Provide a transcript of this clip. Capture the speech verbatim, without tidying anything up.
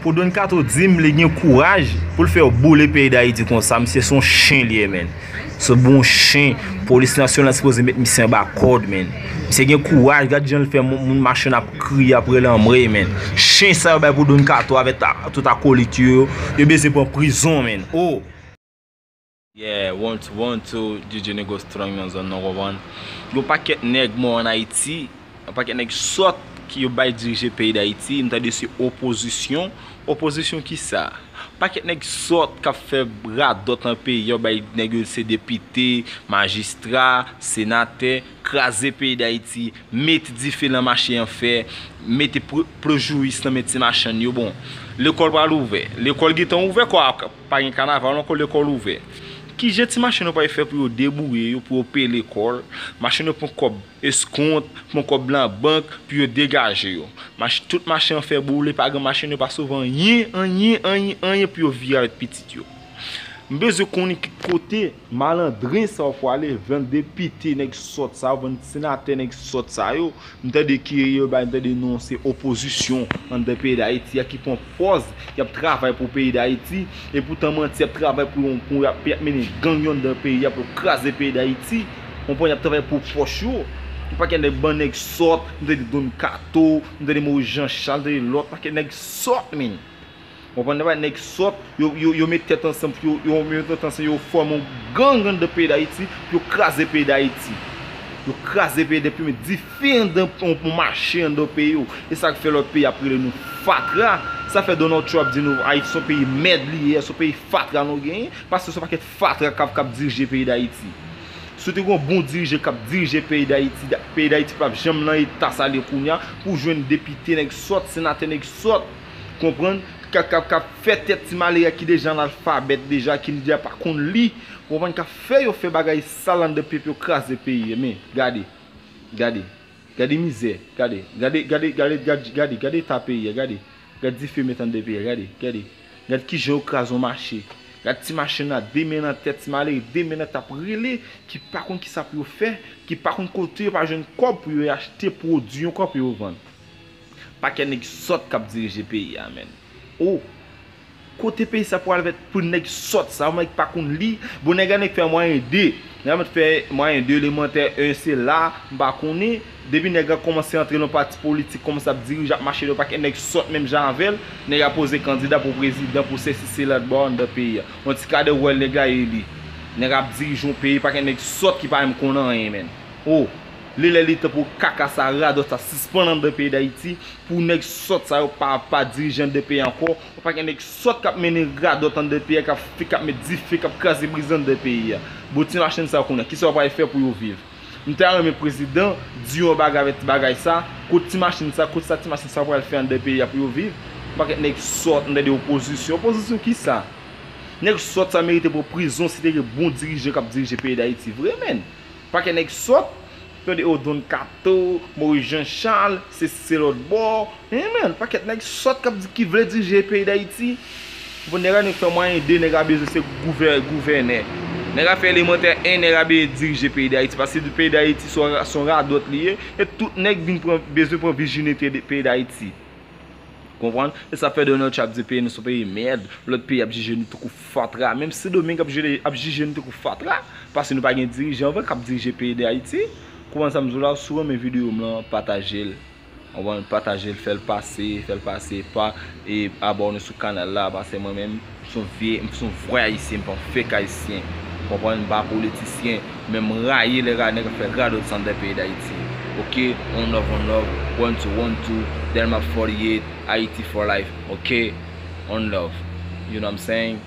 Odon Kato di m li gen kouraj pou l fè yo boule peyi Dayiti konsa. Misye se yon chen li ye, menn. Se bon chen. Polis nasyonal sipoze met misye anba kòd, menn. Misye gen kouraj, gad jan l fè moun, moun machann ap kriye, ap rele anmwey, menn. Chen sa yo bay pou Don Kato avèk tout akolit yo, yo bezwen pran prizon, menn. Oh! Yeah, one two, one two, D J Nego Strong nan zòn nan, konprann. Yon pakèt nèg mò ann Ayiti, yon pakèt nèg sòt ki yo bay dirije peyi Dayiti, m tande se opozisyon. Opozisyon kisa? Pakèt nèg sòt k ap fè radòt nan peyi, yo bay nèg yo se depite, majistra, senatè, kraze peyi Dayiti, mete dife nan mache an fè, mete plo-, plo jouis nan men ti machann yo. Bon, lekòl pral ouvè. Lekòl gentan ouvè, kwa, pa gen kanaval ankò, lekòl ouvè. Kijan ti machann yo pral fè pou yo debouye yo, pou yo peye lekòl? Machann yo pran kòb eskont, pran kòb nan bank pou yo degaje yo. Mach-, tout mache an fè boule, pa gen machann yo pa sove anyen, anyen, anyen, anyen pou yo viv avèk pitit yo. M bezwen konnen ki kote malandren sa yo pwale, vann depite nèg sòt sa yo, vann senatè nèg sòt sa yo. M tande ki yo bay, m tande non se opozisyon anndan peyi Dayiti a ki pran pòz y ap travay pou peyi Dayiti. Epoutan manti, y ap travay pou yon, pou y ap, y ap mennen gang yo anndan peyi a pou yo kraze peyi Dayiti. Konprann, y ap travay pou pòch yo. Yon pakèt nèg, bann nèg sòt, m tande Don Kato, m tande Moyiz Jan Chal, m tande lòt pakèt nèg sòt, menn. Konprann, nèg sòt, yo, yo, yo met tèt ansanm, yo, yo met tèt ansanm, yo fòme yon gang anndan peyi Dayiti, pou yo kraze peyi Dayiti. Yo kraze peyi Dayiti, yo met dife anndan yon, yon mache anndan peyi yo. E sa k fè lòt peyi ap rele nou fatra. Sa fè Donald Trump ap di nou Ayiti se yon peyi mèd li ye, se yon peyi fatra nou genyen, paske se yon pakèt fatra k ap, k ap dirije peyi Dayiti. Si w te gen yon bon dirije k ap dirije peyi Dayiti, da-, peyi Dayiti p ap janm nan eta sa l ye kounye a, pou w jwenn depite nèg sòt, senatè nèg sòt, konprann, k ap, k ap, k ap fè tèt ti malere ki deja analfabèt deja, ki deja pa konn li, konprann, k ap fè yo fè bagay sal anndan peyi pou yo kraze peyi a. Men, gade, gade, gade mizè, gade, gade, gade, gade, gade, gade, gade eta peyi a, gade. Gad dife yo met anndan peyi a, gade, gade. Gad kijan yo kraze yon mache. Gad ti machann nan, de men nan tèt, ti malere, de men nan tèt ap rele, ki pa konn kisa pou yo fè, ki pa konn kote yo pa jwenn kòb pou yo achte pwodui yo ankò pou yo vann. Pakèt nèg sòt k ap dirije peyi a, menn. Oh! Kote peyi sa pral vèt pou nèg sòt sa, nèg pa konn li. Bon, nèg la nèg fè mwayen de. Nèg la mèt fè mwayen de, elemantè en, se la, m pa konnen. Depi nèg la kòmanse antre nan pati politik, kòmanse ap dirije, ap mache, yon pakèt nèg sòt menm jan avè l, nèg la poze kandida pou prezidan, pou sesi, sela, lòtbò anndan peyi a. Yon ti kadè wè nèg la eli. Nèg ap dirije yon peyi, pakèt nèg sòt ki pa menm konn anyen, menn. Oh, li lè li tan pou kaka sa, radòt sa sispann anndan peyi Dayiti, pou nèg sòt sa yo pa, pa dirije anndan peyi a ankò. Yon pakèt nèg sòt k ap mennen radòt anndan peyi a, k ap, k ap met dife, k ap kraze brize anndan peyi a. Bon, ti machann sa yo kounye a, kisa yo pral fè pou yo viv? M ta renmen prezidan di yon bagay avèk ti bagay sa. Kot ti machann sa, kot sa ti machann sa pral fè anndan peyi a pou yo viv? Yon pakèt nèg sòt anndan de opozisyon. Opozisyon kisa? Nèg sòt sa merite pran prizon si te gen bon dirijan k ap dirije peyi Dayiti vre, menn. Pakèt nèg sòt, tande yo Don Kato, Moyiz Jan Chal, se, se lòtbò. Hen, menn, pakèt nèg sòt k ap di ki vle dirije peyi Dayiti. Bon, nèg la nèg fè mwayen de, nèg la bezwen se gouvè-, gouvènè. Nèg la fè elemantè en, nèg la bezwen dirije peyi Dayiti. Paske peyi Dayiti se yon ra-, se yon radòt li ye. E tout nèg vin pran, bezwen pran vijinite de peyi Dayiti. Konprann? E sa fè Donald Trump di peyi nou se yon peyi mèd, lòt peyi ap jije nou tankou fatra. Menm Sendomeng ap jije, ap jije nou tankou fatra, paske nou pa gen dirijan vre k ap dirije peyi Dayiti. Konprann sa m di w la? Si w renmen videyo m lan, pataje l. Konprann? Pataje l, fè l pase, fè l pase, pa, e abòne sou kanal la, paske mwen menm, m se yon vye, m se yon vrè ayisyen, m pa yon fake ayisyen. Konprann? M pa politisyen, men m rayi lè ra-, nèg ap fè radòt sa anndan peyi Dayiti. Ok? On love, on love, one two, one two, Delma forty-eight, Haiti for life. Ok? On love. You know what I'm saying?